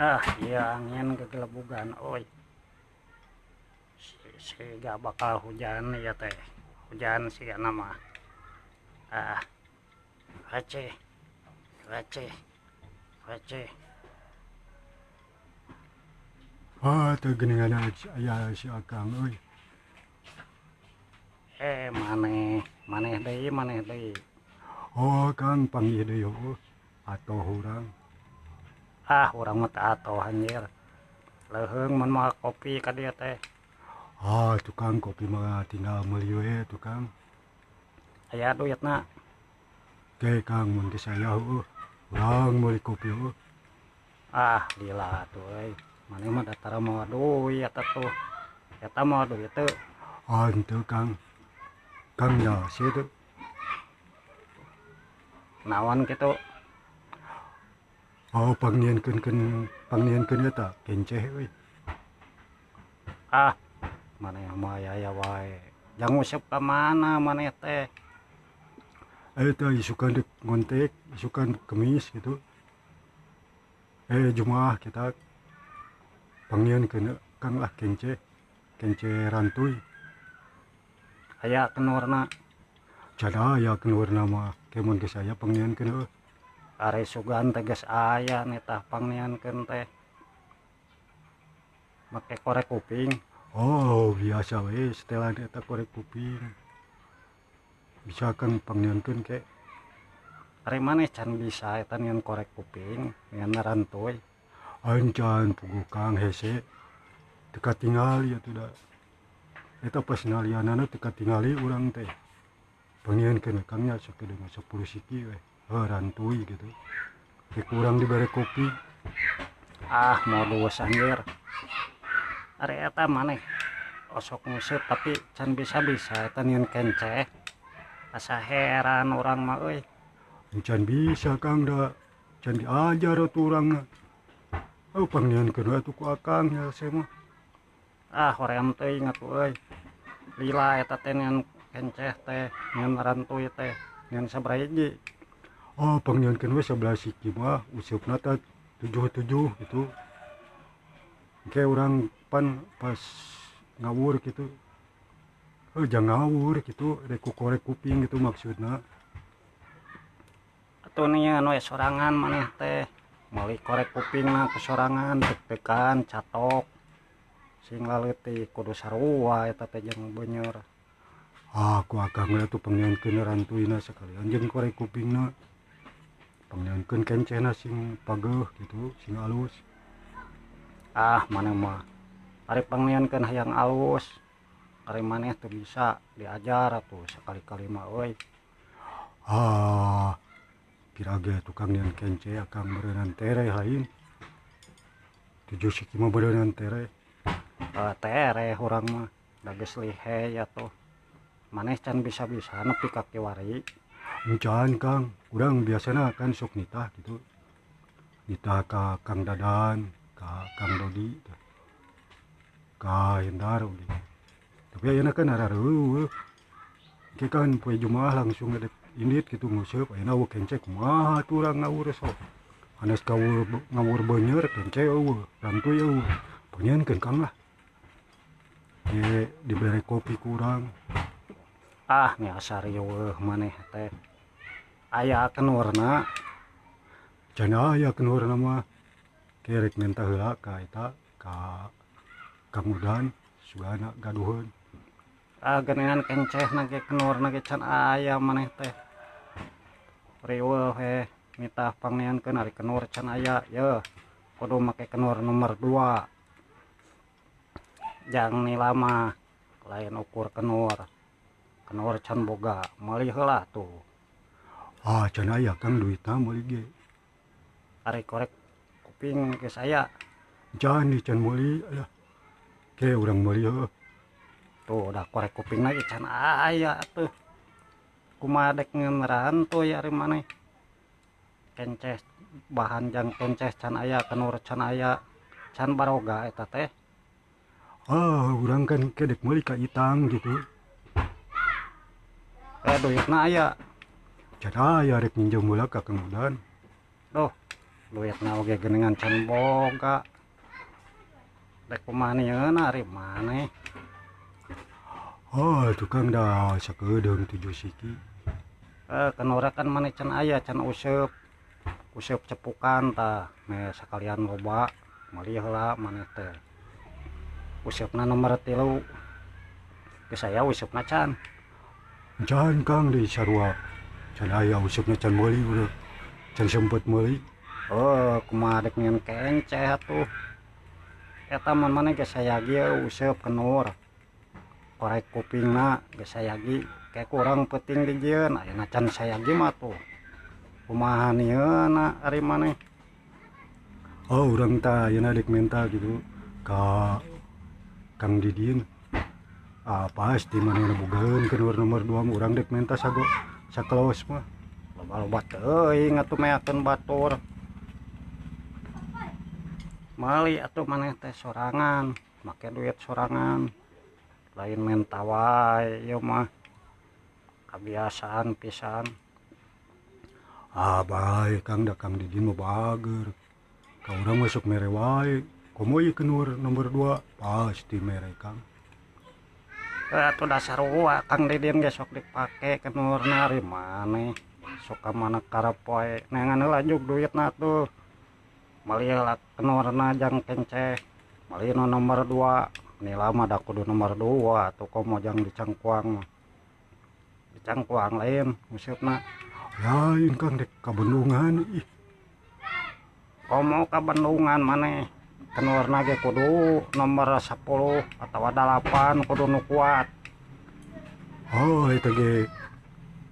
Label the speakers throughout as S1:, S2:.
S1: Ah, iya angin gegelebugan oi. Siga bakal hujan ya teh. Hujan siga nama. Ah. Receh. Receh. Receh.
S2: Ah, teu geuningan aya si Akang euy.
S1: Eh, maneh, maneh deui, maneh deui.
S2: Oh, Kang panggih deui heueuh. Atoh urang.
S1: Ah, urang mah teu atoh anjir. Leuheung mun mawa kopi ka dieu teh.
S2: Ah, tukang kopi mah tinggal meuli we tukang.
S1: Aya duitna.
S2: Ke Kang mun geus aya heueuh. Urang meuli kopi heueuh.
S1: Ah, lila atuh euy. Maneh mah datara mawa duit atuh. Eta mawa duit teu?
S2: Ah, henteu Kang. Kang ya sia teu.
S1: Naon kitu?
S2: Oh, pangniankeun eta kenceh euy.
S1: Ah, maneh mah aya wae. Jang nguseup ka mana maneh teh?
S2: Eta isukan dek ngontek, isukan Kemis gitu. Jumaah kita pangniankeun Kang lah kenceh, kenceh rantuy.
S1: Aya kenurna.
S2: Can aya kenurna mah, ke mun geus aya pangniankeun heueuh.
S1: Ari sugan teh geus aya nitah pangniankeun teh. Make korek kuping.
S2: Oh, biasa we setelan eta korek kuping. Bisa Kang pangniankeun ke.
S1: Ari maneh can bisa eta nian korek kuping, nian rantuy.
S2: Ancan puguh Kang hese. Teu katingali atuh da. Eta pas nalianana teu katingali urang teh. Pangniankeun Kang nya sakedeung 10 siki we. Heuh rantuy gitu. Teh kurang dibere kopi.
S1: Ah, modus anjir. Ari eta maneh osok nguseup tapi can bisa-bisa eta nian kenceh. Asa heran urang mah euy.
S2: Can bisa Kang da. Can diajar atuh urangna. Oh, pangniankeun we atuh ku Akang nya hese mah.
S1: Ah, hoream teuing atuh euy. Lila eta teh nian kenceh teh, nian rantuy teh, nian sabaraha hiji.
S2: Oh, pangniankeun we 11 siki mah useupna teh 7-7 gitu. Engke urang pan pas ngawur gitu. Oh, jangan ngawur gitu, rek ku korek kuping gitu maksudna.
S1: Atuh nian we sorangan maneh teh. Meuli korek kupingna ku sorangan deg-degan catok. Sing laleutik kudu sarua eta teh jeung beuneur.
S2: Ah, ku Akang we atuh pangniankeun rantuyna sakalian jeung korek kupingna. Pangniankeun kencehna sing pageuh gitu, sing alus.
S1: Ah, maneh mah ari pangniankeun hayang alus. Ari maneh teu bisa diajar atuh sakali-kali mah euy.
S2: Ah, kira ge tukang nian kenceh Akang beureunan tereh lain. 7 siki mah beureunan tereh.
S1: Tereh urang mah da geus lihei atuh. Maneh can bisa-bisa nepi ka kiwari.
S2: Encan Kang, urang biasana kan sok nitah gitu. Nitah ka Kang Dadan, ka Kang Dodi, ka Hendar oge. Tapi ayeuna kan arareueuh. Engke kan poe Jumaah langsung edek indit gitu nguseup, ayeuna eueuh kenceh kumaha atuh urang ngawur sok. Anes ngawur beuneur kenceh eueuh, rantuy eueuh. Pangniankeun Kang lah. Ge dibere kopi ku urang.
S1: Ah, ni asa riweuh maneh teh. Aya kenurna.
S2: Can aya kenurna mah. Kerek menta heula ka eta ka Kang Udan sugana gaduheun.
S1: Ah, geuningan kencehna ge kenurna ge can aya maneh teh. Riweuh heh nitah pangniankeun ari kenur can aya yeuh. Kudu make kenur nomor 2. Jang nila mah lain ukur kenur. Kenur can boga, meuli heula tuh.
S2: Ah, can aya Kang duitna meuli ge.
S1: Ari korek kuping geus aya.
S2: Can can meuli aya. Ke urang meuli heueuh.
S1: Tuh udah korek kuping lagi can aya atuh. Kumaha dek ngerantuy ari maneh. Kenceh bahan jang kenceh can aya, kenur can aya. Can baroga eta teh.
S2: Ah, urang kan ke dek meuli ka Itang gitu.
S1: Duitna aya.
S2: Can aya rek minjem heula ka Kang Udan.
S1: Duh, Duitna oge geuningan can boga. Rek kumaha nieuna ari maneh.
S2: Oh, tukang dah sakedeung 7 siki.
S1: Kenora kan maneh can aya can useup. Useup cepukan tah, meh sakalian loba meuli heula maneh teh. Useupna nomor 3. Geus aya useupna can.
S2: Can Kang di sarua. Can aya useupna can meuli urang. Can sempet meuli.
S1: Oh, kumaha dek nyeun kenceh atuh. Eta mun maneh geus sayagi useup kenur. Korek kupingna geus sayagi kayak kurang penting dijieun ayeuna can sayagi mah tuh. Kumaha nieuna ari maneh?
S2: Oh, urang tah ayeuna dek menta gitu ka Kang Didin. Ah, pasti manehna bogaeun kenur nomor 2 mah urang dek menta sago sakelos mah.
S1: Loba-loba teuing atuh meakeun batur. Meuli atuh maneh teh sorangan, make duit sorangan. Lain menta wae ieu mah. Kabiasaan pisan.
S2: Ah, bae Kang, da Kang Didin mah bager. Ka urang mah sok mere wae. Komo ieu kenur nomor 2 pasti mere Kang.
S1: Atuh dasar sarua Kang Didin ge sok dipake kenurna ari maneh. Sok ka mana karep wae. Neangan heula jug duitna tuh. Meuli heula kenurna jang kenceh. Meuli nu nomor 2. Nila mah da kudu nomor 2 atuh komo jang dicangkuang mah. Dicangkuang lain maksudna.
S2: Lain Kang dek ka bendungan ih.
S1: Komo ka bendungan maneh. Kenurna ge kudu nomor 10 atawa 8 kudu nu kuat.
S2: Oh, eta ge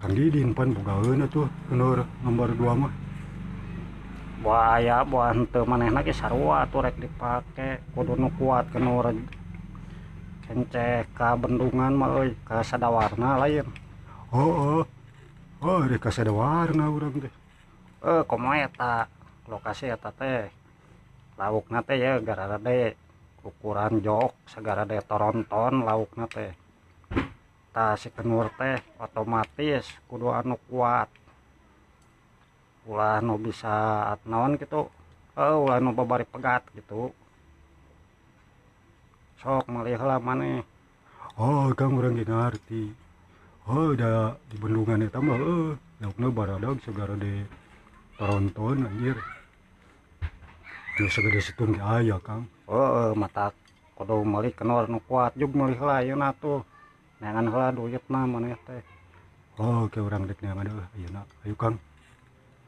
S2: Kang Didin pan bogaeun atuh kenur nomor 2 mah.
S1: Buah aya buah henteu manehna ge sarua atuh rek dipake kudu nu kuat kenur kenceh ka bendungan mah euy ka sadawarna lain.
S2: Oh, oh. Oh, rek ka sadawarna urang teh.
S1: Komo eta lokasi eta teh. Laukna teh ya gararade ukuran jok sagarade toronton laukna teh. Tah si kenur teh otomatis kudu anu kuat. Ulah nu bisa naon kitu, ulah nu babari pegat gitu. Sok meuli heula maneh.
S2: Oh, Kang urang ge ngarti. Oh, da di bendungan eta mah laukna baradag sagarade toronton anjir. Nu sagede setun ge aya Kang.
S1: Heeh, mata kudu meuli kenur nu kuat jug meuli heula ayeuna tuh. Neangan heula duitna maneh teh.
S2: Oh, ke urang dek neangan heuh ayeuna. Ayo Kang.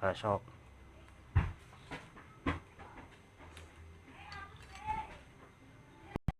S1: Sok.